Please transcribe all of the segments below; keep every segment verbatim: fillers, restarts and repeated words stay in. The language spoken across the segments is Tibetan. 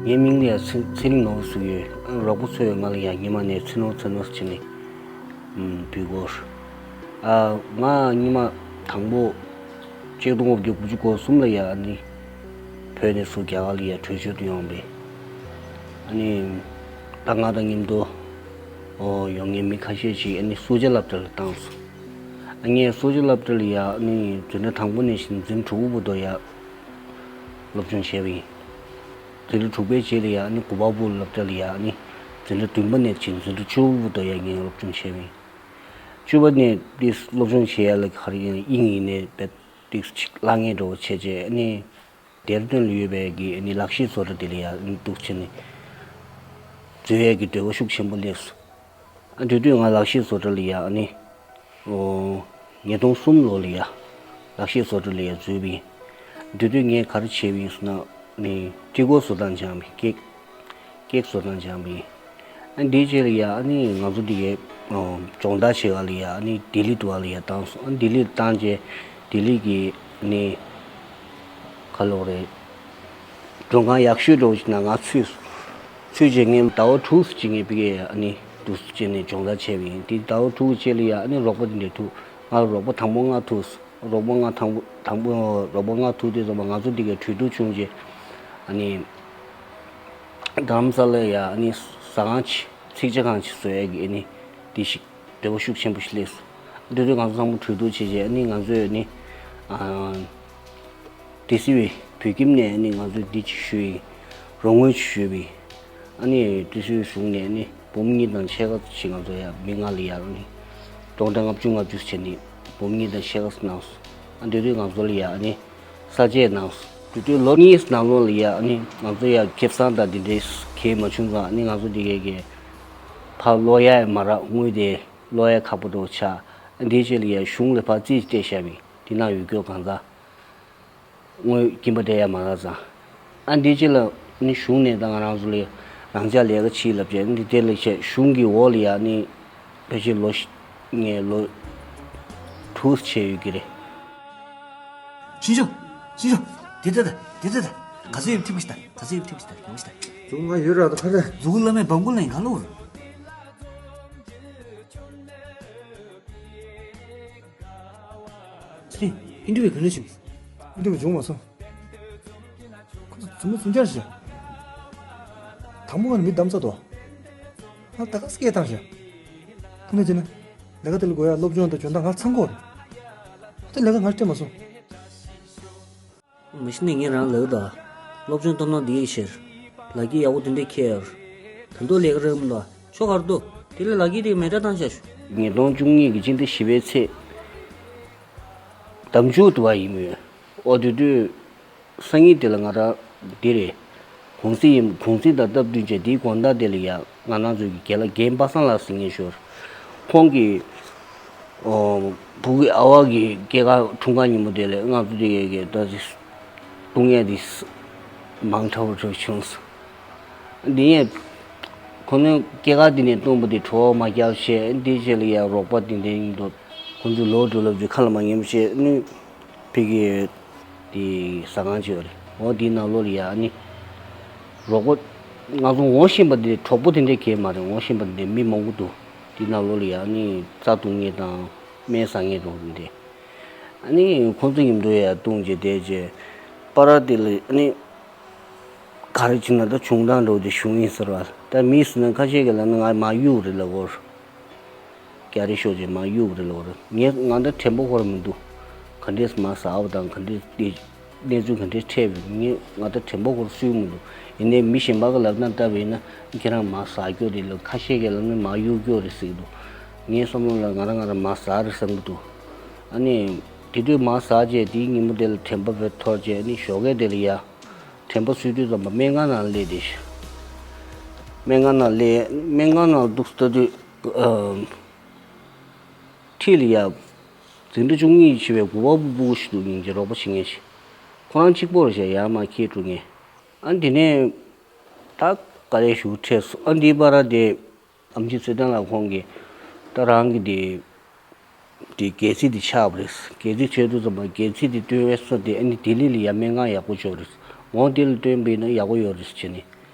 ངའི་མིང་ལ་ཡ་ཚེ་ཚེ་རིང་ནོར་བུ་ཟེར་གྱི་ཡོད། རོགས་པ་ཚོས་ང་ལ་ཡ་སྔོན་མ་ནས་ཚེ་ནོར་ཚེ་ནོར་ཟེར་ནས་ཨམ་འབོད་གོ། ཨ་ང་སྔོན་མ་དང་པོ་ཆིག་སྟོང་དགུ་བརྒྱ་དགུ་བཅུ་གོ་གསུམ་ལ་ཡ་ཨ་ནི་བོད་ནས་ཚུར་རྒྱ་གར་ལ་ཡ་བྲོས་བྱོལ་དུ་ཡོང་བས། ཨ་ནི་ད་ང་དང་མཉམ་དུ་ཨོ་ཡོང་མཁན་མི་ཁ་ཤས་ཤིག་ཨ་ནི་སུ་ཇཱ་སློབ་གྲྭ་ལ་བཏང་སོང་། ཨ་ངས་སུ་ཇཱ་སློབ་གྲྭ་ལ་ཡ་ཨ་ནི་འཛིན་གྲྭ་དང་པོ་ནས་བཞིན་འཛིན་གྲྭ་དྲུག་པོ་བར་དུ་ཡ་སློབ་སྦྱོང་བྱས་པ་ཡིན། འཛིན་གྲྭ་དྲུག་པའི་རྗེས་ལ་ཡ་ཨ་ནི་གུ་པ་པུར་སློབ་གྲྭ་ལ་ཡ་ཨ་ནི་འཛིན་གྲྭ་བདུན་པ་ནས་བྱས་འཛིན་གྲྭ་བཅུ་པ་བར་དུ་ཡ་ངས་སློབ་སྦྱོང་བྱས་པ་ཡིན། བཅུ་པ་ནས་དེ་སློབ་སྦྱོང་བྱེད་ཡ་ལ་ག་རེ་ཡིན་དབྱིན་ཡིག་ནས་བེད་ཏིག་ཅིག་བརླག་ངེས་འགྲོ་བྱས་རྗེས་ཨ་ནི་ལྡེ་ར་ལྡུན་ལ་ཡོད་པའི་གི་ཨ་ནི་ལག་ཤེས་བཟོ་གྲྭ་དེ་ལ་ཡ་ཨ་ནི་འདུག་བྱས་ནས་འཛུལ་ཡས་ཀྱི་འདོད་པ་ཤུགས་ཆེན་པོ་སླེབས་སོང་། ཨ་དེ་དུས་ང་ལག་ཤེས་བཟོ་གྲྭ་ལ་ཡ་ཨ་ནི། ཨོ། ཉིས་སྟོང་གསུམ་ལོ་ལ་ཡ། ལག་ཤེས་བཟོ་གྲྭ་ལ་ཡ་འཛུལ་བ་ཡིན། དེ་དུས་ངས་ག་རེ་བྱས་པ་ཡིན་ཟེར་ན། ནི་ཀྲི་ཀོ་བཟོ་སྟངས་སྦྱངས་པ་ཡིན། ཀེག་ཀེག་བཟོ་སྟངས་སྦྱངས་པ་ཡིན། ཨ་འདིའི་རྗེས་ལ་ཡ་ཨ་ནི་ང་ཚོ་འདི་གའི་ཨོ་སྦྱོང་བརྡར་བྱེད་ག་ལ་ཡ་ཨ་ནི་ལྡི་ལི་འགྲོ་ག་ལ་ཡ་བཏང་སོང་། ཨ་ལྡི་ལི་བཏང་རྗེས་ལྡི་ལི་གི་ནི་ག་ལོག་རེད། མགྲོན་ཁང་ཡག་ཤོས་འདྲ་བོ་ཞིག་ནང་ང་ཚུད་སོང་། ཚུད་རྗེས་ངས་ཟླ་བ་དྲུག་ཙམ་ཅིག་ངས་ཕ་གིར་ཨ་ནི་འདུག་སེ་བྱས་ནས་སྦྱོང་བརྡར་བྱས་པ་ཡིན། དེ་ཟླ་བ་དྲུག་གི་རྗེས་ལ་ཡ་ཨ་ནི་རོགས་པ་དེ་འདྲས་ཐུག་ང་ལ་རོགས་པ་དང་པོ་ལྔ་ཐུག་སོང་། རོགས་པ་ལྔ་དང་པོ་དང་པོ་རོགས་པ་ལྔ་ཐུག་དུས་ཙམ་པ་ང་ཚོ་འདི་གའི་གྲོས་བསྡུར་བྱུང་རྗེས་ཨ་ནི་རྡ་རམ་ས་ལ་ཡ་ཨ་ནི་ཟ་ཁང་ཅིག་ཚིག་ཇ་ཁང་ཅིག་བཟོ་ཡ་གི་ཨ་ནི་དེ་ཞིག་འདོད་པ་ཤུགས་ཆེན་པོ་ཞིག་སླེབས་སོང་། དེ་དུས་ང་ཚོ་ཚང་མ་གྲོས་བསྡུར་བྱས་རྗེས་ཨ་ནི་ང་ཚོས་ཨ་ནི་ཨ། ཏི་སི་ཝི་བོད་ཁྱིམ་ནས་ནི་ང་ཚོས་འདི་ཅིག་ཞུས་ཡིན། རོགས་དངུལ་ཅིག་ཞུས་པ་ཡིན། ཨ་ནི་ཏི་སི་ཝི་གཞུང་ནས་ནི་འབུམ་གཉིས་དང་ཕྱེད་ཀ་ཅིག་ང་ཚོ་ཡ་མི་ལྔ་ལ་ཡ་ནི་སྟོང་ཕྲག་ལྔ་བཅུ་ལྔ་བཅུ་བྱས་ནི་འབུམ་གཉིས་དང་ཕྱེད་ཀ་གནང་སོང་། ཨ་དེ་དུས་ང་ཚོ་ལ་ཡ་ནི་ས་དཔྱད་གནང་སོང་། དེ་དུས་ལོ་གཉིས་ནང་ལོགས་ལ་ཡ་ནི་ང་ཚོ་ཡ་ཁེ་བཟང་དང་དེ་འདྲའི་གས་མ་བྱུང་ཙང་ནི་ང་ཚོ་དེ་གས་གས་ཕར་ལོག་ཡ་མ་རག་དངུལ་དེ་ལོག་ཡ་ཁག་པོ་འགྲོ་ཆགས། ཨ་དེའི་རྗེས་ལ་ཡ་གཞུང་ལ་ཕར་རྩིས་སྤྲད་བཞག་པ་ཡིན། དེ་ནང་ཡོད་རྒྱུ་གང་ཚང་། དངུལ་སྐྱིན་པ་སྤྲད་ཡ་མ་རག་ཙང་། ཨ་འདི་ཅི་ལ་ནི་གཞུང་ནས་ད་ང་རང་ཚོ་ལ་རང་འཇགས་ལས་ཀ་བྱེད་ལབ་བྱས་འདི་དེ་ལ་བྱས་གཞུང་གི་འོག་ལ་ཡ་ནི་ཕལ་ཆེར་ལོ་ངས་ལོ་དྲུག་བྱས་ཡོད་ཀྱི་རེད། ཤིན་ཤོ། ཤིན་ཤོ། དེ་ད་ད་དེ་ད་ད་ག་ཚོད་ཡོད་ཐིབ་ཀི་ཤི་ད་ག་ཚོད་ཡོད་ཐིབ་ཀི་ཤི་ད་ཡོང་ཤི་ད། ཇུ་ང་ཡོད་ར་ད་ཁ་ར། ཛུ་གུ་བླ་མའི་བམ་གུ་ལ་ཡིན་ག་ལོ། ཨེ་ཨིན་ཊར་བིའུ་ག་ནས་བྱུང་། ཨིན་ཊར་བིའུ་བྱུང་མ་སོང་། ཁོ་ཚོ་ཚུར་མ་ཚུར་འཇར་ཞིག་དང་པོ་ང་ནི་མི་བདམས་ཚར་དོ། ང་ད་ག་སྐད་བཏང་ཞིག་ཁོ་ནས་བྱས་ན། ལས་ཀ་དེ་ལ་དགོས་ཡ་སློབ་སྦྱོང་དང་འཇོན་ཐང་ང་ཚང་གོ། ད་ལས་ཀ་ང་སྤྲད་མ་སོང་། མ་གཞི་ནས་ངས་རང་ལབ་ད། སློབ་སྦྱོང་གཏོང་སྟངས་འདི་ཡིན་ཕྱིར། ལག་འཁྱེར་ཡག་པོ་དེ་འདྲས་འཁྱེར་ཡོད། ད་དུང་ལས་ཀ་རག་མི་འདུག་ཁྱོད་ག་རེ་འདུག་དེ་ལས་ལག་འཁྱེར་དེ་མེ་སྲེག་བཏང་བཞག་ཤོག་ཉིས་སྟོང་བཅུ་གཉིས་ཀྱི་སྤྱི་ཟླ་བཞི་པའི་ཚེས་ཟླ་མཇུག་ཏུ་བ་ཡིན་མོད། ཨོ་དེ་དུས་སང་ཉིན་དེ་ལ་ང་རང་འདི་རེད། གུང་སེང་ཡིན། གུང་སེང་དང་སྟབས་བསྟུན་བྱས་དེའི་དགོང་དག་དེ་ལ་ཡ་ང་རང་ཚོའི་གི་རྒན་ལགས་རྒན་པ་སངས་ལགས་ཟེར་མཁན་ཞིག་ཡོད། ཁོང་གིས་ཨོ་བུ་གི་ཨ་བ་གི་སྐྱེས་སྐར་འཁྲུངས་སྐར་ཉིན་མོ་དེ་ལ་ང་ཚོ་དེ་གས་གས་ད་ཅི་བཏུང་ཡས་དེ་མང་དྲགས་པོ་འདྲ་བྱུང་སོང་། འདི་ཡས་ཁོ་ནི་སྐྱེས་སྐར་དེ་ནས་བཏུང་བ་དེ་བྲོ་བ་མ་རྒྱག་བྱས་འདི་བྱས་ལ་ཡ་རོགས་པ་དེ་འདྲ་ཡིན་འདུག་ཁོ་ཚོའི་ལོ་འགྲོ་ལབ་ཀྱི་ཁ་ལ་མ་ཉན་བྱས་ནི། ཕ་གི་དེ་ཟ་ཁང་ཅིག་ཡོད་རེད། འོ་དེའི་ནང་ལོགས་ལ་ཡ་ཨ་ནི་རོགས་པ་ང་ཚོ་ངོ་ཤེས་པ་དེ་གྲོགས་པོ་དེ་འདྲས་གས་མ་རེད། ངོ་ཤེས་པ་དེ་འདྲས་མི་མང་པོ་འདུག་དེའི་ནང་ལོགས་ལ་ཡ་ཨ་ནི་རྩྭ་བཏུང་མཁན་དང་སྨན་ཟ་མཁན་འདྲ་པོ་དེ་འདྲས། ཨ་ནི་ཁོང་ཚོ་མཉམ་དུ་ཡ་བཏུང་བྱས་བསྡད་བྱས་པ་ར་དེ་ལ་ཨ་ནི་ག་རེ་བྱས་ན་ད་བྱུང་སྟངས་འདྲ་པོ་དེ་བྱུང་ཡིན་ཟེར་བ། ད་མི་ཟེར་ན་ཁ་ཤས་ཀྱིས་ལབ་ན་ང་མ་གཡུག་རེད་ལབ་ཀྱི་ཡོད་རེད། རྒྱ་རི་ཤོག་ཅེས་མ་གཡུག་རེ་ལོ་རེ། ངས་ང་ད་དྲན་པ་ཧོར་མི་འདུག་ག་འདྲས་མ་ཟ་བ་དང་ག་འདྲས་དེ་གནས་ཚུལ་ག་འདྲས་འཕྲད་པའི་ངས་ང་ད་དྲན་པ་ཧོར་སུས་མི་འདུག་ཡིན་ནའི་མི་གཞན་པ་ག་ལབ་ན་ལྟ་བས་ན་ཁྱེད་རང་མ་ཟ་རྒྱུ་རེད་ལ་ཁ་ཤས་ཀྱིས་ལབ་ན་མ་གཡུག་རྒྱུ་རེད་ཟེར་གི་འདུག་ངའི་བསམ་བློ་ལ་ང་རང་ང་རང་མ་ཟ་རེད་བསམ་གི་འདུག་ཨ་ནི་དེ་དུས་མ་ཟ་བྱས་དེའི་ཉིན་མོ་དེ་ལ་དྲན་པ་བས་འཐོར་བྱས་ཨ་ནི་ཞོགས་ཀས་དེ་ལ་ཡ་དྲན་པ་གསོས་དུས་ཙམ་པ་སྨན་ཁང་ནང་སླེབས་དེ་སྨན་ཁང་ནང་སླེབས་སྨན་ཁང་ནང་འདུག་ལྟ་དུས། འཁྲིས་ལ་ཡ། འཛིན་གྲྭ་བཅུ་གཉིས་བྱེད་པའི་གུ་པ་པུ་སྤུ་གུ་ཞིག་འདུག་སྙིང་རྗེ་རོགས་པ་བྱེད་མཁན་ཞིག་ཁོ་རང་གཅིག་པོ་རེད་ཤག་ཡར་མར་འཁྱེར་འགྲོ་མཁན། ཨ་འདི་ནས། ད་ག་རེ་ཞུ་འཕྲད་སོང་ཨ་འདིའི་བར་དེ། ཨེམ་ཆི་ཚེ་བརྟན་ལགས་ཁོང་གིས། ད་རང་གི་དེ། དེ་སྒལ་ཚིགས་དེ་ཆག་པ་རེད། སྒལ་ཚིགས་ཆག་དུས་ཙམ་པ་སྒལ་ཚིགས་དེ་སྟོན་པའི་ས་དེ་ཨ་ནི་ལྡི་ལི་ལ་ཡ་སྨན་ཁང་ཡག་པོ་ཅིག་ཡོད་རེད། འོ་དེ་ལ་སྟོན་པ་ཡིན་ན་ཡག་པོ་ཡོད་རེད་ཟེར་བྱས་ནས།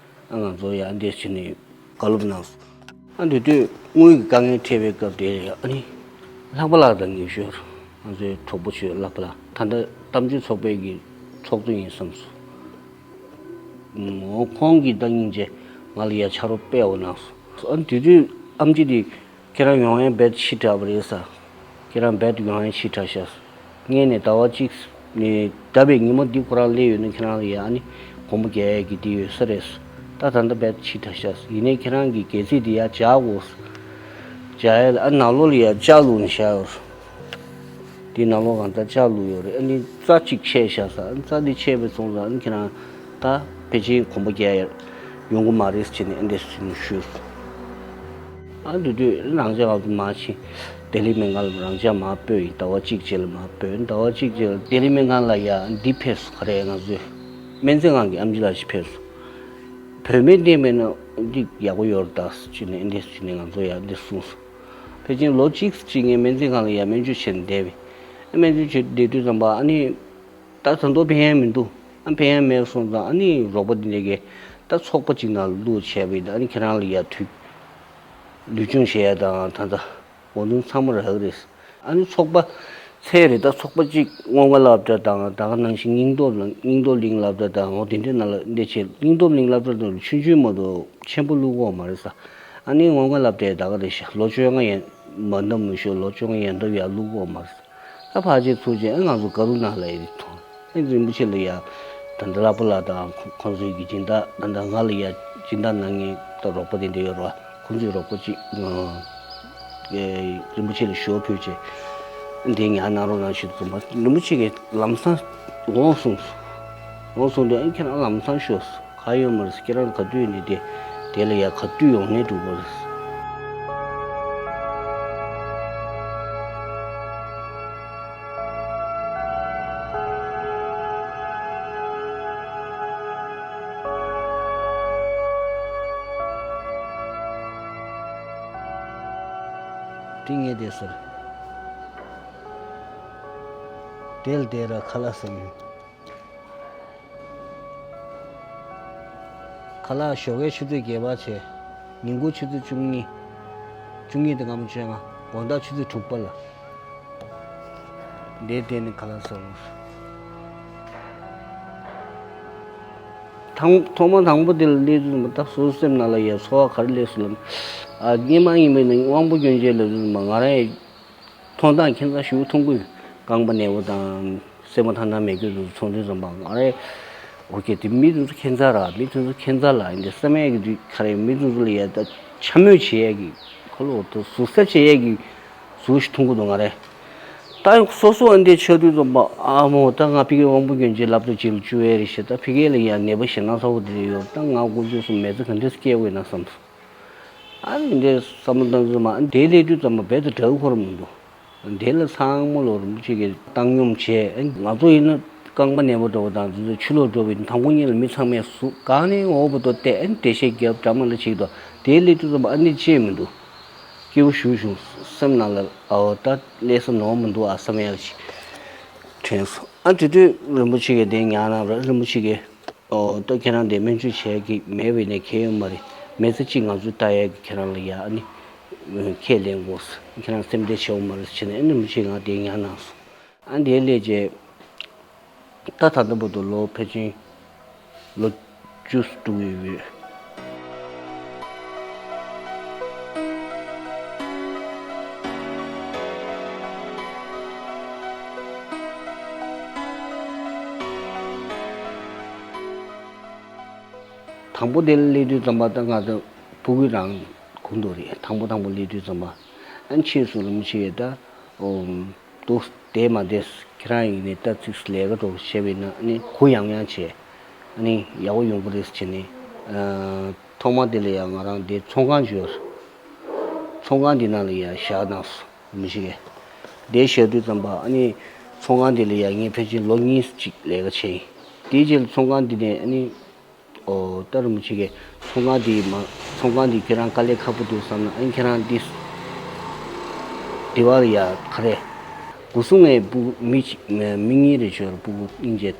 ཨ་ང་ཚོ་ཡང་འདི་བྱས་ནས་བཀའ་སློབ་གནང་སོང་། ཨ་འདི་དུས་དངུལ་གྱི་དཀའ་ངལ་འཕྲད་པའི་སྐབས་དེ་ལ་ཡང་ཨ་ནི་ལྷག་པ་ལགས་དང་ངེད་ཤོར་ང་ཚོའི་གྲོགས་པོ་ཆོས་ལྷག་པ་ལགས། ད་ལྟ་གཏམ་བརྗོད་ཚོགས་པའི་གི་ཚོགས་གཙོ་ཡིན་བསམ་སོང་། ཁོང་གིས་ད་སྙིང་རྗེ་ང་ལ་ཡ་ཕྱག་རོགས་དཔེ་འོ་གནང་སོང་། ཨ་དེ་དུས་ཨམ་ཆི་དེ་ཁྱེད་རང་ཡོང་ཡས་བེད་ཤི་དྲགས་པ་རེད་ས། ཁྱེད་རང་བེད་ཡོང་ཡས་ཤི་དྲགས་ཤག་སྔས་ནས་ཟླ་བ་གཅིག་ནས་ཟླ་བའི་ཉིན་མོ་འདི་ཁོ་རང་སླེབས་ཡོད་ན་ཁྱེད་རང་ལ་ཡ་ཨ་ནི་གོམ་པ་རྒྱག་ཡས་ཀྱི་དེ་ཡོད་ས་རེད། ད་ད་ལྟ་བེད་ཤི་དྲགས་ཤག་ཡིན་ནའི་ཁྱེད་རང་གི་གལ་སྲིད་དེ་ཡ་བྱ་དགོས། བྱ་ཡས་ལ་ཨ་ནང་ལོགས་ལ་ཡ་ལྕགས་བླུགས་ནས་བཞག་ཡོད། དེའི་ནང་ལོགས་གང་ལྟར་ལྕགས་བླུགས་ཡོད་རེད། ཨ་ནི་རྩྭ་གཅིག་ཆད་བཞག་ས། ཨ་ནི་རྩྭ་འདི་ཆད་པའི་སོང་ཙང་ཨ་ནི་ཁྱེད་རང་ད་ཕལ་ཆེར་གོམ་པ་རྒྱག་ཡོང་གི་མ་རེད་ཟེར་ནས་ཨ་འདྲས་ཟེར་ནས་ཞུས་སོང་། ཨ་འདི་དུས་རང་ཅག་ག་ཚོད་མ་ཕྱིན། ལྡི་ལི་སྨན་ཁང་ལ་རང་ཅག་མར་སྤོས་ཡིན། ཟླ་བ་གཅིག་རྗེས་ལ་མར་སྤོས། ཟླ་བ་གཅིག་རྗེས་ལ་ལྡི་ལི་སྨན་ཁང་ལ་ཡ་འདི་ཕེབས་སོང་། ག་རེ་ང་ཚོའི་སྨན་རྩིས་ཁང་གི་ཨམ་ཆི་ལགས་ཤིག་ཕེབས་སོང་། བོད་སྨན་བསྟེན་པས་ན་འདི་ཡག་པོ་ཡོད་རེད་ད་ཟེར་ནས་ཨ་འདྲས་ཟེར་ནས་ང་ཚོ་ཡ་འདི་གསུངས་སོང་། ཕལ་ཆེར་ལོ་གཅིག་ཅིག་ངས་སྨན་རྩིས་ཁང་ལ་ཡ་སྨན་བཅོས་བྱས་ནས་བསྡད་པས། སྨན་བཅོས་བྱས་བསྡད་དུས་ཙམ་པ་ཨ་ནི་ད་ད་དུང་ཕན་ཡ་མི་འདུག་ཨ་ཕན་ཡ་མེད་སོང་ཙང་ཨ་ནི་རོགས་པ་འདི་འདྲ་གིས་ད་ཚོགས་པ་ཅིག་ནང་བླུགས་བྱས་པས། ཨ་ནི་ཁྱེད་རང་ལ་ཡ་དུས་ལུས་སྦྱོང་བྱེད་ཡ་དང་ད་ལྟ་འོ་དེ་ཚང་མ་རག་གི་རེད། ཨ་ནི་ཚོགས་པ་ཚད་རེད། ད་ཚོགས་པ་གཅིག་སྔོན་དགའ་སློབ་གྲྭ་དང་ད་ག་ནང་བཞིན་སྙིང་སྟོབས་ལ་སྙིང་སྟོབས་གླིང་སློབ་གྲྭ་དང་འོ་དེ་འདྲའི་ནང་ལ་འདི་བྱས། སྙིང་སྟོབས་གླིང་སློབ་གྲྭ་དང་ཆུང་ཆུང་མ་གཏོགས་ཆེན་པོ་བླུགས་ཀྱི་ཡོད་མ་རེད་ས། ཨ་ནི་སྔོན་དགའ་སློབ་གྲྭའི་ད་ག་རེད་ཤག་ལོ་བཅོ་ལྔ་ཡན་མ་འདབ་མི་ཤོར་ལོ་བཅོ་ལྔ་ཡན་འདབ་ཡར་བླུགས་ཀྱི་ཡོད་མ་རེད་ས། ད་ཕལ་ཆེར་ཚུར་བྱས་ཨ་ང་ཚོ་ག་རུ་ནང་ལ་ཡིན་མཐོང་། ཨ་རིན་པོ་ཆེ་ལ་ཡ་ད་ལྟ་ལྷག་པ་ལགས་དང་ཁོང་ཚོའི་གི་སྦྱིན་བདག་ད་ལྟ་ང་ལ་ཡ་སྦྱིན་བདག་གནང་མཁན་ད་རོགས་པ་དེ་འདྲ་ཡོད་རེད་བ། ཁོང་ཚོས་རོགས་པ་གཅིག་རིན་པོ་ཆེ་ལ་ཞུ་བ་ཕུལ་བྱས་འདི་ཉར་གནང་རོགས་གནང་ཞུས་དུས་ཙམ་པ་རིན་པོ་ཆེ་གིས་ལམ་སང་འོང་གསུངས་སོང་། འོང་གསུངས་དུས་ཨ་ཁྱེད་རང་ལམ་སང་ཤོག་ག་ཡོད་མ་རེད། ཁྱེད་རང་ག་དུས་ནས་དེ་དེ་ལ་ཡ་ག་དུས་ཡོང་ནས་འགྲོ་དགོས་རེད། དེ་ངས་བསྡད་ཟེར། དེ་ལ་བསྡད་ར་ཁ་ལག་ཟ་ཡིན། ཁ་ལག་ཞོགས་ཀའི་ཆུ་ཚོད་བརྒྱད་པ་བྱས། ཉིན་གུང་ཆུ་ཚོད་བཅུ་གཉིས། བཅུ་གཉིས་དང་སྐར་མ་བཅོ་ལྔ། དགོང་དག་ཆུ་ཚོད་དྲུག་པ་ལ། འདིར་བསྡད་ནས་ཁ་ལག་ཟ་དགོས། ཐང་ཐོག་མ་དང་པོ་དེ་ལ་སླེབས་དུས་ཙམ་པ་ད་སོ་སོ་སེམས་ནང་ལ་ཡ་ཚོར་བ་ག་རེ་སླེབས་སོང་ལབ་ན། ཨ་སྔོན་མ་ཡིན་པ་ཡིན་ན་དབང་པོ་སྐྱོན་ཅན་ལབ་དུས་ཙམ་པ་ང་རང་ཡི་མཐོང་སྟངས་ཁྱད་མཚར་ཞེ་པོ་མཐོང་གི་ཡོད། རྐང་པ་ནད་པ་དང་སེན་མོ་ཐང་ཐང་མེད་མཁན་དེ་ཚོ་མཐོང་དུས་ཙམ་པ་ང་རང་ཨོ་ཀེ་དེ་མི་དེ་ཚོ་ཁྱད་མཚར་ར། མི་དེ་ཚོ་ཁྱད་མཚར་ལ་ཡིན་ཏེ་བསམ་ཡས་ཀྱི་དུས་ག་རེ་མི་དེ་ཚོ་ལ་ཡ་ད་འཕྱ་སྨོད་བྱེད་ཡས་ཀྱི་ཁོ་ལོ་ད་ཟུར་ཟ་བྱེད་ཡས་ཀྱི་ཟུར་ཞིག་མཐོང་གི་འདུག་ང་རང་། ད་སོ་སོ་ཨ་འདི་ཆགས་དུས་ཙམ་པ་ཨ་མོ་ད་ང་ཕ་གིའི་དབང་པོ་སྐྱོན་ཅན་ལབ་ཏུ་ཅིག་ལ་བཅུག་ཡས་རེད་ཤག་ད་ཕ་གི་ལ་ཡ་ནད་པ་ཞེད་སྣང་ཚ་པོ་དེ་རེད་ཡོད། ད་ང་དཀོན་མཆོག་གསུམ་མི་ཚེ་ག་འདྲས་སྐྱེལ་དགོས་ན་བསམ་སོང་། ཨ་ནི་འདི་བསམ་བློ་བཏང་དུས་ཙམ་པ་དེ་སླེབས་དུས་ཙམ་པ་རྦད་དེ་འདྲ་པོ་འཁོར་མི་འདུག་དེ་ལ་ཚང་མ་ལོ་རིན་པོ་ཆེ་གིས་བཏང་སྙོམས་བྱས། ཨ་ང་ཚོ་ཡིན་ན་རྐང་པ་ནད་པ་འདྲ་པོ་དང་དེ་ཚོ་ཕྱི་ལོགས་འགྲོ་བའི་དང་པོ་ཉིད་ལ་མི་ཚང་མས་ཟུར་གང་ནས་འོག་བར་དུ་བལྟས། ཨ་ནི་འགྲེལ་བཤད་རྒྱབ་འདྲ་མ་ལ་བྱེད་ཀྱི་འདུག་དེ་སླེབས་དུས་ཙམ་པ་ཨ་ནི་ཅི་ཡང་མི་འདུག་སྐྱིད་པོ་ཞེ་པོ་བྱུང་། སེམས་ནང་ལ་ཨའོ་ད་སླེབས་ས་ནོར་མི་འདུག་ཨ་བསམ་ཡག་ཅིག་དྲན་སོང་། ཨ་དེ་དུས་རིན་པོ་ཆེ་གིས་དེ་ཉར་གནང་ར། རིན་པོ་ཆེ་གིས། ཨོ་ད་ཁྱེད་རང་དེ་སྨན་བཅོས་བྱས་ཀྱི་མེད་པས་ནས་ཁྱད་ཡོད་མ་རེད། མི་ཚེ་གཅིག་ང་ཚོས་ལྟ་ཡས་ཀྱི་ཁྱེད་རང་ལ་ཡ་ཨ་ནི་ཁས་ལེན་དགོས། ཁྱེད་རང་སེམས་བདེ་བྱེད་འོང་མ་རེད་ཟེར་ནས་ཨ་ནི་མི་ཆེ་ང་དེ་ཉར་གནང་སོང་། ཨ་འདིའི་སླད་ཀྱི་ད་ད་ལྟ་བར་དུ་ལོ་ཕལ་ཆེར་ལོ་བཅུ་དྲུག་ཡོད་ཡོད། དང་པོ་དེ་ལ་སླེབས་དུས་ཙམ་པ་ད་ང་ཚོ་ཕྲུ་གུ་རང་གུང་དུ་རེད། དང་པོ་དང་པོ་སླེབས་དུས་ཙམ་པ་ཨ་ཕྱིས་སུ་རིན་པོ་ཆེ་ད་འོ་འདུག་བསྡད་མ་བསྡད། ཁྱེད་རང་ཡིན་ནས་ད་ཚིགས་ལས་ཀ་འགྲོ་བྱས་པ་ཡིན་ན་ཨ་ནི་གུ་ཡངས་ཡངས་བྱས་ཨ་ནི་ཡག་པོ་ཡོང་གི་རེད་ཟེར་ནས་ཨ་ཐོག་མ་དེ་ལ་ཡང་ང་རང་དེ་ཚོང་ཁང་ཅིག་ཡོད། ཚོང་ཁང་དེ་ནང་ལ་ཡང་བཞག་གནང་སོང་། མི་ཤེས་གི། དེ་བཞག་དུས་ཙམ་པ་ཨ་ནི་ཚོང་ཁང་དེ་ལ་ཡང་ངས་ཕལ་ཆེར་ལོ་གཉིས་ཅིག་ལས་ཀ་བྱས་ཡིན། དེའི་རྗེས་ལ་ཚོང་ཁང་དེ་ནས་ཨ་ནི་ཨོ་ད་རིན་པོ་ཆེ་གིས་ཚོང་ཁང་དེ་མ་ཚོང་ཁང་དེ་ཁྱེད་རང་དཀའ་ལས་ཁག་པོ་འདུག་བསམ་ན་ཨ་ནི་ཁྱེད་རང་འདི་དེ་བར་ཡ་ག་རེ་སྒོ་སྲུང་ངས་སྤུ་གུ་མི་གཅིག་མི་གཉིས་རེ་ཤོར། སྤུ་གུ་སྙིང་རྗེ་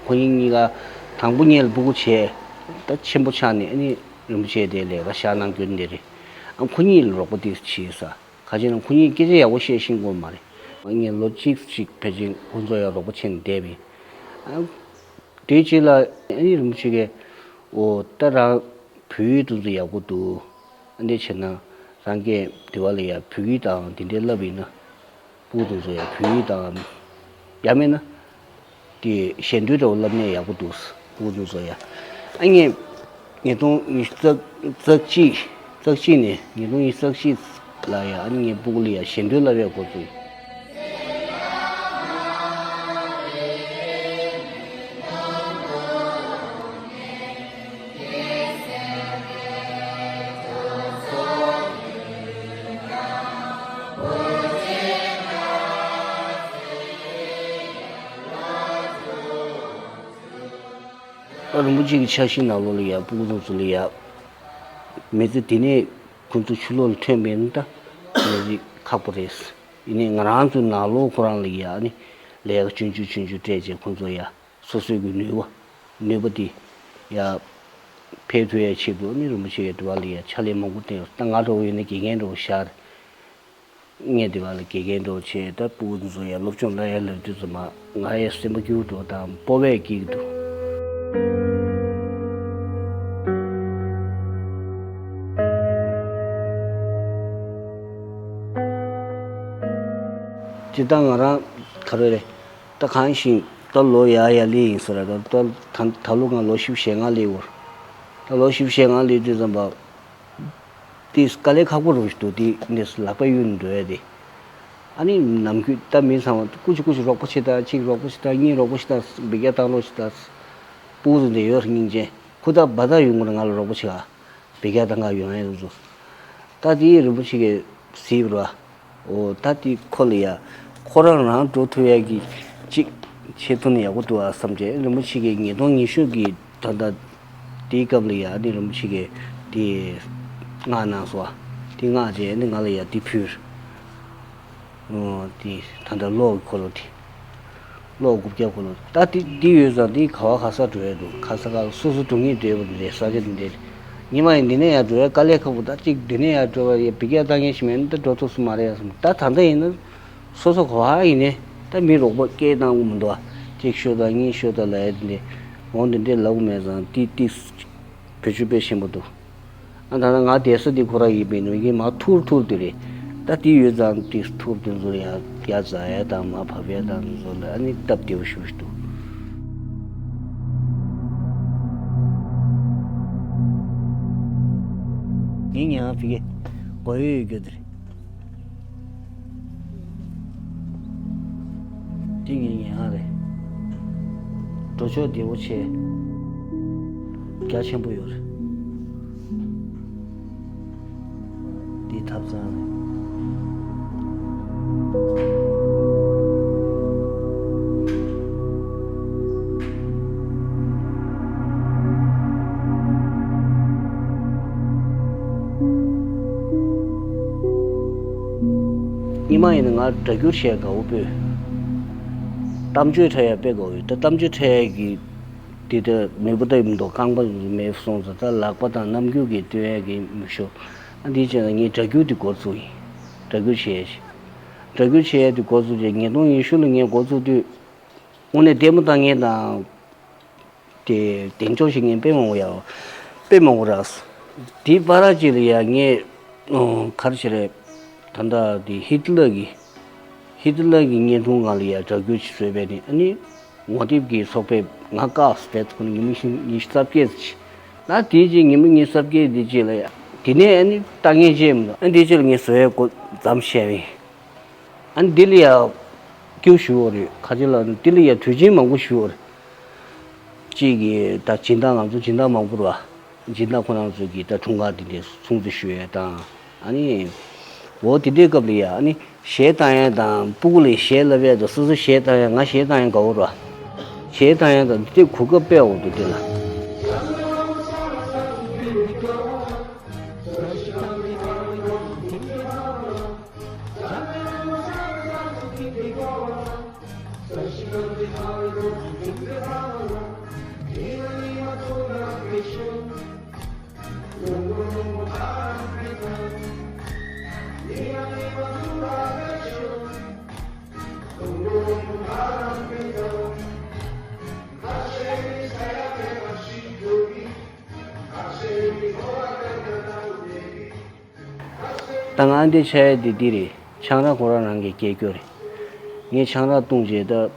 ཁོ་གཉིས་གཉིས་ཀ་དང་པོ་ངས་ལ་སྤུ་གུ་བྱས། ད་ཆེན་པོ་ཆགས་ནས་ཨ་ནི་རིན་པོ་ཆེ་དེ་ལས་ཀ་བཞག་གནང་རྒྱུ་འདི་རེད། ཨ་ཁོ་གཉིས་ལ་རོགས་པ་དེ་བྱས་ས། ག་ཅི་ན་ཁོ་གཉིས་སྐད་ཆ་ཡག་པོ་བཤད་ཤེས་ཀྱི་ཡོད་མ་རེད། ངས་ལོ་གཅིག་ཅིག་ཕལ་ཆེར་ཁོང་ཚོ་ཡང་རོགས་པ་བྱས་ནས་བསྡད་པ་ཡིན། ཨ་དེའི་རྗེས་ལ་ཨ་ནི་རིན་པོ་ཆེ་གིས་འོ་ད་རང་བོད་ཡིག་དེ་ཚོ་ཡག་པོ་འདུག་ཨ་འདི་བྱས་ན་རང་སྐད་དེ་བ་ལ་ཡ་བོད་ཡིག་དང་དེ་འདྲའི་བསླབ་ཡིན་ན། སྤུ་གུ་དེ་ཚོ་ཡ་བོད་ཡིག་དང་། ཡང་མིན་ན། དེ་ཞལ་འདོན་འདྲ་བོ་བསླབ་ནས་ཡག་པོ་འདུག་སྤུ་གུ་དེ་ཚོ་ཡ། ཨ་ངས་ཉིས་སྟོང་ཉི་ཤུ་རྩ་རྩ་གཅིག་རྩ་གཅིག་ནས་ཉིས་སྟོང་ཉི་ཤུ་རྩ་གཅིག་ལ་ཡ་ཨ་ནི་ངའི་སྤུ་གུ་ལ་ཡ་ཞལ་འདོན་བསླབ་ཡག་འགོ་བཙུགས། ཨ་རིན་པོ་ཆེ་གི་ཕྱག་བཞེས་ནང་ལོགས་ལ་ཡ་སྤུ་གུ་ཚོ་ཚོ་ལ་ཡ། མི་ཚེ་འདི་ནས་ཁོ་ཚོ་ཕྱི་ལོགས་ལ་ཐོན་པ་ཡིན་ན་ད་མི་ཚེ་ཁག་པོ་རེད། ཡིན་ནའི་ང་རང་ཚོའི་ནང་ལོགས་ཁོ་རང་ལ་ཡ་ཨ་ནི་ལས་ཀ་ཆུང་ཆུང་ཆུང་ཆུང་སྤྲད་བྱས་ཁོ་ཚོ་ཡ། སོ་སོའི་གི་ནུས་པ། ནུས་པ་དེ་ཡ། འཕེལ་ཐུབ་ཡའི་ཆེད་དུ་ནི་རིན་པོ་ཆེ་གི་འདི་བ་ལ་ཡ་ཕྱག་ལས་མང་པོ་བསྟན་ཡོད། ད་ང་འདྲ་བོ་ཡིན་ན་དགེ་རྒན་འདྲ་བོ་ཤར། ངས་འདི་བ་ལ་དགེ་རྒན་འདྲ་བོ་བྱས། ད་སྤུ་གུ་ཚོ་ཡ་སློབ་སྦྱོང་ལ་ཡ་ལབ་དུས་ཙམ་པ་ང་ཡ་སེམས་པ་སྐྱིད་པོ་འདྲ་བོ་དང་སྤོབས་པས་སྐྱིད་ཀྱི་འདུག་སྤྱིར་བཏང་ང་རང་ག་རེ་རེད། ད་གང་ཞིག་ད་ལོ་ཡར་ཡར་སླེབས་ཡིན་ཟེར་ར། ད་ད་ད་ལོ་ང་ལོ་བཞི་བཅུ་ཞེ་ལྔ་སླེབས་ཡོད། ད་ལོ་བཞི་བཅུ་ཞེ་ལྔ་སླེབས་དུས་ཙམ་པ། དེ་དཀའ་ལས་ཁག་པོ་རུ་ཞིག་འདུག་དེ་འདི་ལག་པས་གཡུག་ནས་འགྲོ་ཡ་དེ། ཨ་ནི་ནམ་རྒྱུན་ད་མི་ཚང་མ་སྐུ་མཁྱེན་སྐུ་མཁྱེན་རོགས་པ་བྱེད་དང་། གཅིག་རོགས་པ་བྱེད་དང་། གཉིས་རོགས་པ་བྱེད་དང་། འབུད་རྒྱག་བཏང་རོགས་བྱེད་དང་། སྤུ་གུ་ཚོ་འདི་ཡོད་རེད་སྙིང་རྗེ། ཁོ་ད་བ་ད་ཡོང་གི་རེད། ང་ལ་རོགས་པ་བྱེད་ག་འབུད་རྒྱག་བཏང་ག་ཡོང་ཡ་ཡོང་ཚོ། ད་དེ་རིན་པོ་ཆེ་གིས་གཟིགས་པ་རེད་བ། འོ་ད་དེ་ཁོ་ལ་ཡ། ཁོ་རང་རང་འགྲོ་ཐུབ་ཡ་གི་ཅིག་བྱེད་ཐུབ་ན་ཡག་པོ་འདུག་ཨ་བསམ་བྱས། རིན་པོ་ཆེ་གིས་ཉིས་སྟོང་ཉི་ཤུ་གི་ད་ལྟ་དེའི་སྐབས་ལ་ཡ་ནི་རིན་པོ་ཆེ་གིས་དེ་མངགས་གནང་སོང་བ། དེ་མངགས་བྱས་ནི་ང་ལ་ཡ་དེ་ཕུལ། འོ་དེ་ད་ལྟ་གློག་གི་འཁོར་ལོ་དེ། གློག་དགུ་བརྒྱ་འཁོར་ལོ། ད་དེ་དེ་ཡོད་ཙང་དེ་ག་བ་ག་ས་འགྲོ་ཡ་འདུག་ག་ས་ག་ལ་སོ་སོ་འགྲོ་ངེས་འདྲ་བོ་རེད། ས་ཆ་འདི་འདྲ་རེད། ཉི་མ་ཡིན་འདི་ནས་ཡར་འགྲོ་ཡ་དཀའ་ལས་ཁག་པོ། ད་ཅིག་འདི་ནས་ཡར་འགྲོ་བ་ཡ་འབུད་རྒྱག་བཏང་མཁན་ཞིག་མེད་ན་ད་འགྲོ་ཐུབ་ས་མ་རེད་ཡ་བསམ། ད་ད་ལྟ་ཡིན་ན་སོ་སོ་ག་བ་ཡིན་ནའི་ད་མི་རོགས་པ་སྐད་བཏང་གི་མི་འདུག་ཨ། གཅིག་ཤོད་དང་གཉིས་ཤོད་དང་ལབ་ཡ་དེ་འདྲ། འོ་འདི་འདྲ་ལབ་གི་མེད་ཙང་དེ་དེ་བེད་སྤྱོད་དཔེ་ཞན་པོ་འདུག་ཨ་ད་ལྟ་ང་བསྡད་ས་འདི་ཁོ་ར་ཡིན་པས་ནོ་ཡིན་མ། ཐུར་ཐུར་དེ་རེད། ད་དེ་ཡོད་ཙང་དེ་ཐུར་དེ་ཚོ་ཡ་ཡ་འཛེག་ཡ་དང་མར་བབས་ཡ་དང་དེ་ཚོ་ལ་ཨ་ནི་སྟབས་བདེ་པོ་ཞེ་པོ་ཞིག་འདུག་ངའི་ཉལ་ཁང་ཕ་གི་སྒོ་ཡོད་ཡོད་རྒྱུ་དེ་རེད། དེ་ངའི་ཉལ་ཁང་རེད། འགྲོ་ཕྱོགས་བདེ་པོ་བྱས། རྒྱ་ཆེན་པོ་ཡོད་རེད། འདི་ཐབ་ཚང་རེད། སྔོན་མ་ཡིན་ན་ང་སྒྲ་སྒྱུར་བྱས་དགའ་བོ་སྤོས། གཏམ་བརྗོད་འཁྲབ་ཡ་དཔེ་དགའ་བོ་ཡོད། ད་གཏམ་བརྗོད་འཁྲབ་ཡ་གི་དེ་ལྟར་མོས་པོ་ད་ཡིན་མདོག་རྐང་པ་མེད་སོང་ཙང་ད་ལག་པ་དང་རྣམ་འགྱུར་གྱིས་སྟོན་ཡ་གི་མི་ཤོ། ཨ་འདིའི་རྗེས་ལ་ངས་སྒྲ་སྒྱུར་དེ་འགོ་བཙུགས་ཡིན། སྒྲ་སྒྱུར་བྱས་ཤིང་། སྒྲ་སྒྱུར་བྱས་ཡ་དེ་འགོ་བཙུགས་རྗེས་ཉིས་སྟོང་ཉི་ཤུ་ལ་ངས་འགོ་བཙུགས་དུས། དངོས་གནས་ལྟད་མོ་ལྟ་མཁན་དང་། དེ་གདེང་འཇོག་བྱེད་མཁན་དཔེ་མང་པོ་ཡོད། དཔེ་མང་པོ་རག་སོང་། དེའི་བར་ཅིག་ལ་ཡ་ངས་ཨོ་ག་རེ་བྱས་རེད། ད་ལྟ་དེ་ཧི་ཏི་ལར་གྱི་ཧི་ཏི་ལར་གྱི་བརྙན་ཐུང་སྒང་ལ་ཡ་སྒྲ་སྒྱུར་ཅིག་བཟོས་པས་ནི་ཨ་ནི་ངོ་དེབ་ཀྱི་ཚོགས་པས་ང་བཀག་སོང་། དེ་ཚོ་ཉི་མ་ཉི་ཤུ་རྩ་བརྒྱད་ཅིག་ན་དེའི་རྗེས་ཉི་མ་ཉི་ཤུ་རྩ་བརྒྱད་དེ་རྗེས་ལ་ཡ་དེ་ནས་ཨ་ནི་ལྟ་མཁན་ཅིག་མི་འདུག་ཨ་དེའི་རྗེས་ལ་ངས་བཟོ་ཡ་འགོ་མཚམས་བཞག་པ་ཡིན། ཨ་ནི་འདི་ལ་ཡ་སྐྱོ་ཞུ་བ་རེད། ཁ་ཆེ་ལ་འདི་ལ་ཡ་དུས་ཆེན་མང་པོ་ཞུ་བ་རེད། གཅིག་གིས་ད་སྦྱིན་བདག་ང་ཚོ་སྦྱིན་བདག་མང་པོ་རེད་བ། སྦྱིན་བདག་ཁོ་རང་ཚོ་གིས་ད་འཁྲུངས་སྐར་དེ་འདྲའི་སྲུང་བརྩི་ཞུ་ཡས་དང་། ཨ་ནི་འོ་དེ་འདྲའི་སྐབས་ལ་ཡ་ཨ་ནི་གཞས་བཏང་ཡས་དང་། སྤུ་གུ་ལ་གཞས་བསླབ་ཡས་དང་། སོ་སོ་གཞས་བཏང་ཡས། ང་གཞས་བཏང་ཡས་དགའ་བོ་རེད་བ། གཞས་བཏང་ཡས་དང་དེ་གོ་སྐབས་དཔེ་ཡག་པོ་འདུག་དེ་ལ། ད་ང་འདི་ཆ་ཡ་འདི་འདི་རེད། ཆང་རག་ཁོ་རང་རང་གི་སྐྱེ་རྒྱུ་རེད། ངས་ཆང་རག་བཏུང་རྗེས་ད།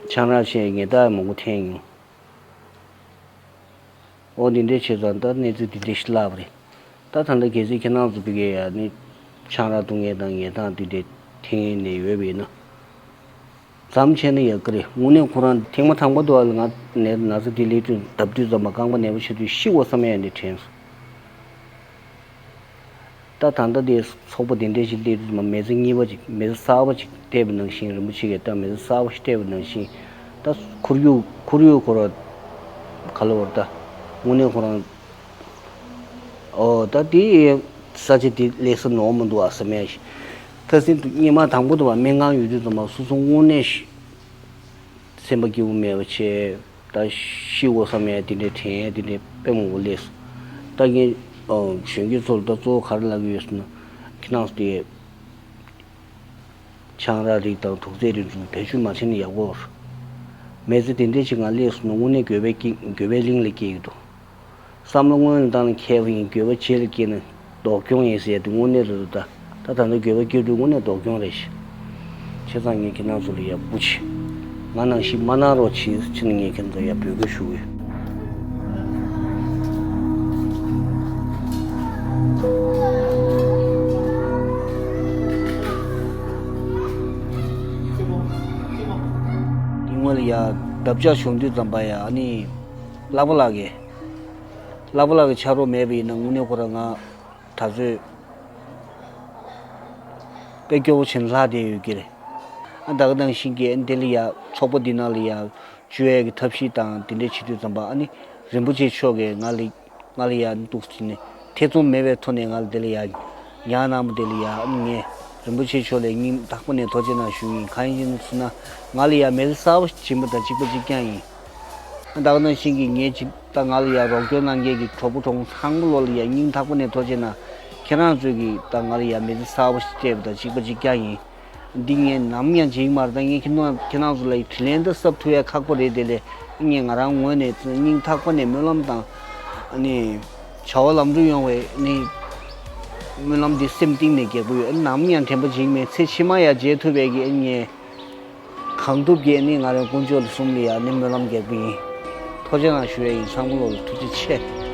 ཆང་རག་བཤད་ངས་ད་མང་པོ་འཐེན་མྱོང་། ཨོ་འདི་འདྲས་བྱས་ཙང་ད་གནས་ཚུལ་འདི་འདྲས་ཤིག་བརླག་པ་རེད། ད་ད་ལྟ་གལ་སྲིད་ཁྱེད་རང་ཚོ་ཕ་གིར་ཡ་ནི་ཆང་རག་བཏུང་མཁན་དང་ཉལ་ཐང་འདི་འདྲས་འཐེན་མཁན་ནས་ཡོད་པ་ཡིན་ན། མཚམས་ཆད་ན་ཡག་གི་རེད། དངོས་གནས་ཁོ་རང་ཐེངས་མ་དང་པོ་དུ་བ་ལ་ང་ནད་ན་ཚ་འདི་སླེབས་དུས་ལྡབ་དུས་ཙམ་པ་རྐང་པ་ནད་པ་ཆགས་དུས་ཤི་འོ་བསམ་ཡ་འདི་དྲན་སོང་། ད་ད་ལྟ་དེ་ཚོགས་པ་དེ་འདྲས་ཞིག་སླེབས་དུས་མ་མེ་ཚེ་གཉིས་པ་ཅིག་མེ་ཚེ་གསར་པ་ཅིག་བལྟས་པ་ནང་བཞིན། རིན་པོ་ཆེ་གིས་ད་མེ་ཚེ་གསར་པ་ཞིག་བལྟས་པ་ནང་བཞིན། ད་ཁོར་ཡུག་ཁོར་ཡུག་ཁོ་ར་ག་ལ་བར་ད་དངོས་གནས་ཁོ་རང་། ཨོ་ད་དེ་ས་ཆ་དེ་ལེགས་ས་ནོར་མི་འདུག་ཨ་བསམ་ཡ་ཞིག་ཁ་སང་དུ་སྙེ་མ་དང་པོ་དུ་བ་སྨན་ཁང་ཡོད་དུས་ཙམ་པ་སོ་སོ་དངོས་གནས་ཤིག་སེམས་པ་སྐྱིད་པོ་མེད་པ་བྱས། ད་ཤི་འོ་བསམ་ཡ་དེ་འདྲའི་དྲན་ཡ་དེ་འདྲའི་དཔེ་མང་པོ་སླེབས་སོང་། ད་ངས་ཨོ་གཞོན་སྐྱེས་ཚོ་ལ་ད་གཙོ་བོ་ག་རེ་ལབ་ཀྱི་ཡོད་ཟེར་ན། ཁྱེད་རང་ཚོ་དེ་ཆང་རག་རིགས་དང་དུག་རྫས་རིགས་ཚོ་བེད་སྤྱོད་མ་བྱས་ན་ཡག་པོ་རེད། མི་ཚེ་དེ་འདྲས་ཅིག་ང་སླེབས་སོང་ན་དངོས་གནས་འགྱོད་པའི་དཀྱིལ་འགྱོད་པའི་གླིང་ལ་སྐྱེ་གི་འདུག་བསམ་བློ་སྔོན་ལ་བཏང་ན་མཁས་པ་ཡིན། འགྱོད་པ་རྗེས་ལ་སྐྱེས་ན་ལྡོག་གྱོང་ཡིན་ཟེར་ཡ་དེ་དངོས་གནས་རེད་འདུག་ད་ད་ད་ལྟ་འགྱོད་པ་སྐྱེ་དུས་དངོས་གནས་ལྡོག་གྱོང་རེད་ཤག་བྱས་ཙང་ངས་ཁྱེད་རང་ཚོ་ལ་ཡ་བུ་ཆེ། ང་ནང་བཞིན་མ་གནང་རོགས་བྱེད་ཕྱིན་ངས་ཁྱེད་ཚོ་ཡ་འབོད་སྐུལ་ཞུ་གི་ཡོད། དེ་སྔོན་ལ་ཡ་འདབ་ཆགས་བྱུང་དུས་ཙམ་པ་ཡ་ཨ་ནི། ལག་པ་ལག་གི་ལག་པ་ལག་གི་ཕྱག་རོགས་མེད་པ་ཡིན་ན་དངོས་གནས་ཁོ་རང་ང་ད་ཚོད་དཔེ་སྐྱོ་བོ་བྱས་ནས་ལྷག་བསྡད་ཡོད་ཀྱི་རེད། ཨ་ད་ག་ནང་བཞིན་གྱི་ཨ་འདི་ལ་ཡ་ཚོགས་པ་འདི་ནང་ལ་ཡ་བཅོལ་ཡས་ཀྱི་ཐབས་ཤེས་དང་དེ་འདྲས་བྱེད་དུས་ཙམ་པ་ཨ་ནི་རིན་པོ་ཆེ་མཆོག་གིས་ང་ལ་ང་ལ་ཡ་འདུག་ཟེར་ནས་ཐེ་ཚོམ་མེད་པའི་ཐོག་ནས་ང་ལ་འདི་ལ་ཡ་ཉར་གནང་བ་དེ་ལ་ཡ་ཨ་ནི་ངས་རིན་པོ་ཆེ་མཆོག་ལ་སྙིང་ཐག་པ་ནས་ཐུགས་རྗེ་གནང་ཞུ་ཡིན། གང་ཡིན་ཟེར་ན་ང་ལ་ཡ་མི་ཚེ་གསར་པ་ཞིག་སྦྱིན་པ་དང་གཅིག་པ་གཅིག་རྐྱང་ཡིན། ད་ག་ནང་བཞིན་གྱི་ངས་ཅིག་ད་ང་ལ་ཡ་རོགས་སྐྱོར་གནང་མཁན་གྱི་གྲོགས་པོ་གྲོགས་མོ་ཚང་མ་ལོ་ལ་ཡ་སྙིང་ཐག་པ་ནས་ཐུགས་རྗེ་གནང་། ཁྱེད་རང་ཚོས་ཀྱིས་ད་ང་ལ་ཡ་མི་ཚེ་གསར་པ་ཞིག་སྤྲད་པ་དང་གཅིག་པ་གཅིག་རྐྱང་ཡིན། འདི་ངས་ནམ་ཡང་བརྗེད་ཀྱི་མ་རེད། ད་ངས་ཁྱེད་རང་ཁྱེད་རང་ཚོ་ལ་ཡ་དྲིན་ལན་འདི་གསབ་ཐུབ་ཡ་ཁག་པོ་རེད། དེ་ལས་ངས་ང་རང་ངོས་ནས་སྙིང་ཐག་པ་ནས་སྨོན་ལམ་དང་ཨ་ནི་བྱ་བ་ལམ་འགྲོ་ཡོང་བའི་ནི་སྨོན་ལམ་འདི་སེམས་གཏིང་ནས་རྒྱག་གི་ཡོད། ནམ་ཡང་དྲན་པ་བརྗེད་མེད། ཚེ་ཕྱི་མ་ཡང་མཇལ་ཐུབ་པའི་གི་ངས་གང་ཐུབ་ཀྱིས་ནི་ང་རང་དཀོན་མཆོག་ལ་གསུམ་ལ་ཡང་ནི་སྨོན་ལམ་རྒྱག་གི་ཡིན། ཐུགས་རྗེ་གནང་ཞུ་ཡ་ཡིན། ཚང་མ་ལོ་ལ་ཐུགས་རྗེ་ཆེ།